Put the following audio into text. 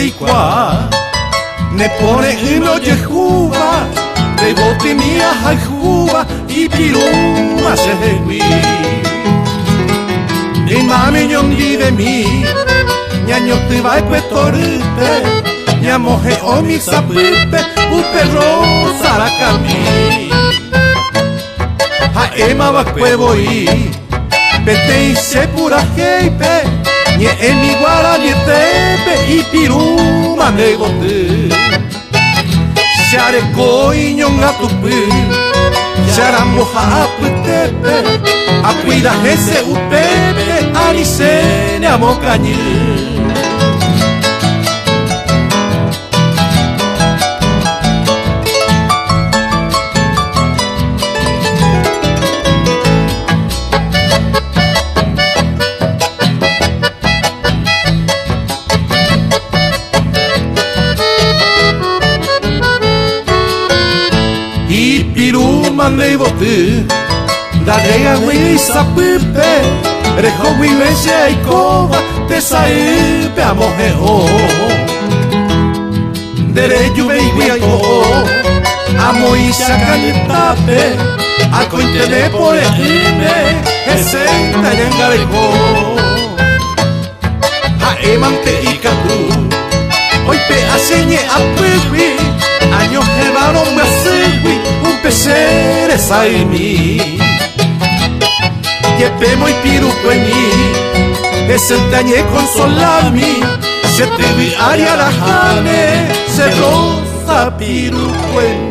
reikuaa Ne pore'ỹme ojehúva Nde ahayhúva Ipirúma chehegui Ymáme ñondivemi Ñañotyva'ekue torýpe Ñamohe'õmi sapýpe Upe rosa rakami Ha'émava'ekue voi Peteĩ che purahéipe Ñe'ẽmi guaranietépe Ipirúma nde yvoty Che areko iñongatupy Che aramboha apytépe Akuida hese upépe Ani che ne amokañy. Ipirúma nde yvoty Ndaregagui isapýpe Reho guive che aikóva Tesaýpe amohe'õ Nde rejuveigui aiko'o Amoĩcha kañytápe Akoiteve pore'ỹme Hesénte añangareko Ha'émante ikatu Oipe'a che ñe'ãpýgui Añohẽva rombyasýgui Upe che resaymi Jepémo ipirukuemi Hesénte añekonsolami Che tyvy ári araháne Che rosa pirukuemi.